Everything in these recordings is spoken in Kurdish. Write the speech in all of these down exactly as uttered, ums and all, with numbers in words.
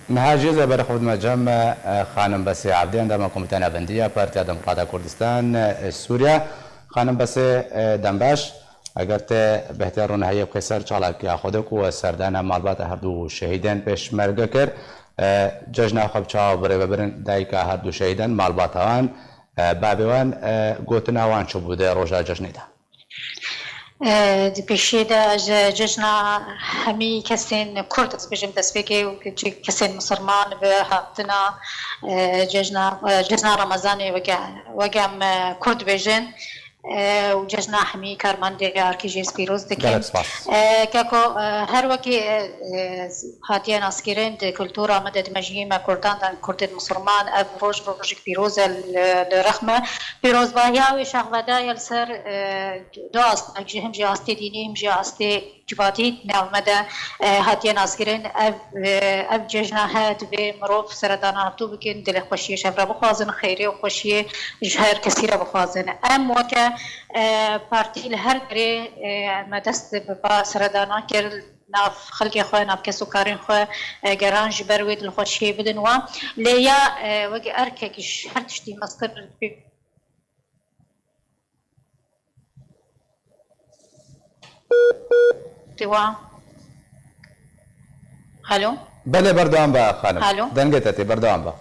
Niha jî ez ê berê xwe bidime cem, e, xanim Besê Evdî, endama Komîteya Navendî ya Partiya Demokrata Kurdistan, e, Sûriye. Xanim Besê, e, dembaş, eger te bêhtiya rûnehiyê bixî ser çalakiya xwe de ku we serdana malbata her du şehîdên pêşmerge kir, e, cejna xwe bi çawa birêvebirin dayika her du şehîdên malbata wan, e, bavê wan, e, gotina wan çi bû di roja cejnê de? E, di pêşiyê de ji cejna hemî kesên Kurd, ez bêjim destpêkê û kesên misilman bi hatina, e, cejna, e, cejna Remezanê weke, weke em, e, Kurd bêjin, e, û cejna hemî karmendê A R K G jî ez pîroz dikim. Gelek spas. E, keko, e, her wekî, e, e, hatiye naskirin di kultura me de, di mejiyê me Kurdan de, Kurdên misilman, ev roj rojek pîroz e li, li rexme. Pîrozbahiya wê şaxvedaye li ser, e, du astek jî, him jî astê dînî, him jî astê civatî di nav me de, e, hatiye naskirin. Ev, e, ev cejna he divê mirov seredana hevdû bikin, dilê xweşiyê ji hev re bixwazin, xeyrê û xweşiyê ji her kesî re bixwazin. Em weke, e, partî li her derê, e, me dest bi va seredana kir, nav xelkê xwe, nav kes û karên xwe, e, geran ji ber wê dilxweşiyê bidin wan. Lê ya, e, weke erkek ji her tiştî mestir Tiwa. Alo? Belê, berdewam be, xanim. Alo? Dengê te tê, berdewam be.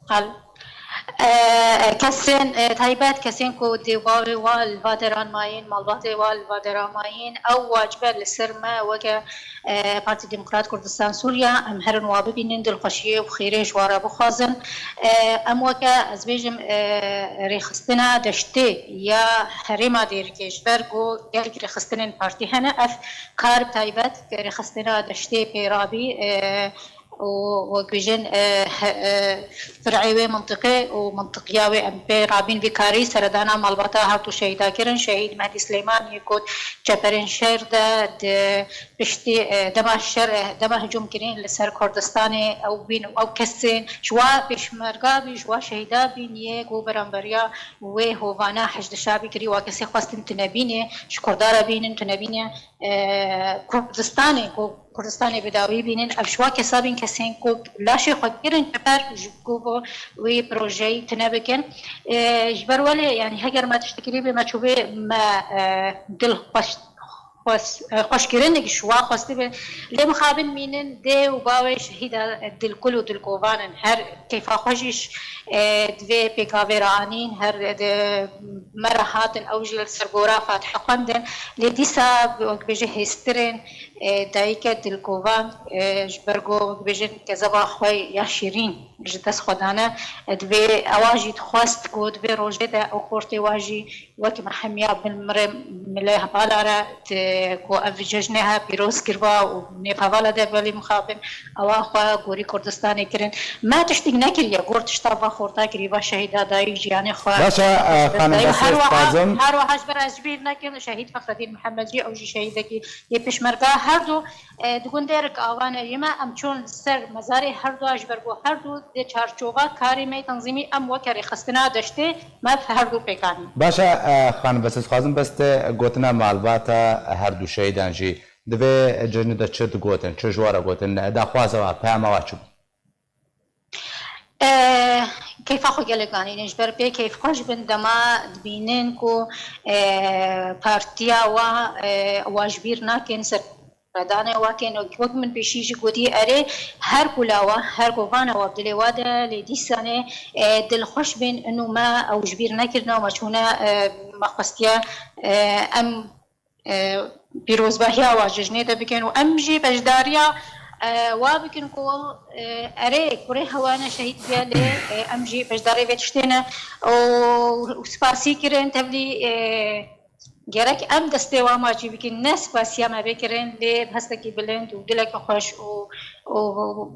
Alo? E, kesên, e, taybet, kesên ku dê bavê wa li va deran mayîn, malbatê wa li va deran mayîn, ew wacibe li ser me weke, e, Partî Demokrat Kurdistan Sûriye, em herin wa bibînin, dilxweşiyê û xêrê ji wa re bixwazin. E, em weke, ez bêjim, e, rêxistina deştê ya herêma Dêrikê, ji ber ku gelek rêxistinên partî hene, ev kar bi taybet rêxistina deştê pê rabî, e, û wek bêjin, e, he-, e, fir'ê wê mintiqê û mintiqiya wê em pê rabîn vî karî seredana malbata her du şehîda kirin. Şehîd Mehdî Silêmaniyê ku çeperên şer de di piştî, e, dema şer, e, dema hicûm kirin li ser Kurdistanê ew bîn, ew kesên ji wa pêşmerga bî, ji wa şehîda bîn yê ku beramberiya wê hovana Heşdî Şabî kirî, wa kesê xwestin tunebînê, ji Kurda re bînin tunebînê, e, Kurdistanê, ku Kurdistanê bi dawî bînin, ev ji wa kesa bîn kesên ku laşê xwe kirin teper ji ku bo wî projeyî tune bikin. E, ji ber welê, yanî heger me tiştekirî bê me çûbê me, e, dil xweş, xwes-, e, xweşkirinek ji wa xwestî be. Lê mixabin mînin dê û bawê şehîda dilkul û dilkovan in. Her keyfa xwe jî ş-, e, divê pêkavê re anîn, her di me re hatin, ew jî li ser gora Fatihe xwendin. Lê dîsa wek bêje hêstirên, e, dayike dilkovan, e, ji ber ku wek bêjin kezeba xwe ya şîrîn ji dest xwe dane, e, divê ewa jî dixwest ku divê rojê de ew xortê wa jî wek me hemiya bin mirê milê hevala re, di, ku ev cejnê he pîroz kirva û nêv hevala de belê mixabin ewa xwe gorî Kurdistanê kirin. Me tiştîk nekiriye, gor tişta va xorta kirî, va şehîda dayî jiyanê xwe. Baş e, e, xanim Dayî Besê, her wiha, dixwazim. Her wiha ji ber ez ji bîr nekim, şehîd Fexredîn Mihemed jî, ew jî şehîdekî yê pêşmerga, her du, e, di gundê Rikavan e, yê me em çûn li ser mezarê her du, ji ber ku her du di çarçova karê me yê tenzîmî em weke rêxistina deştê me her du pêk anîn. Baş e, e, xanim Besê, dixwazim bes te gotina malbata her du şehîdan jî, di vê cejnê de çi digotin, çi ji we re gotin, daxwaza we, peyama we çi bû? E, keyfa xwe gelek anînin, ji ber pê keyfxweş bin dema dibînin ku, e, partiya wa, e, wa ji bîr nakin, seredanê wa kên, wek min pêşî jî gotî, erê, her ku la wa, her ku vana wa bi dilê wa de, lê dîsanê, e, dilxweş bin, inu me ew ji bîr nekirine û me çûne, e, me xwestiye, e, em e, pîrozbahiya wa cejnê de bikin û em jî beşdariya, e, wa bikin ku, e, erê, kurê hewa ne şehîd bûye, lê, e, em jî beşdarê vê tiştê ne û, û spasî kirin, tevlî, e, gerek em destê wa macî bikin, ne spasiya me bê kirin, lê bi hestekî bilind û dileke xweş û, û,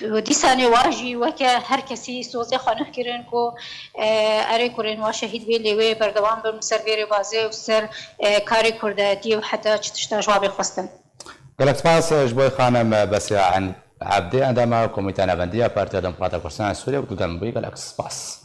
Dîsanê wa jî weke her kesî sozê xwe nuh kirin ku, e, erê kurên wa şehîd bê, lê wê berdewam bin ser vê rêbazê û ser, e, karê kurdayetiyê û heta çi tişta ji wa bê xwestin. Gelek spas ji bo xanim Besiya Ebdî, endama Komîteya Navendî ya Partiya Demokrata Kurdistan Sûriye, ku tu gel min bûyî, gelek spas.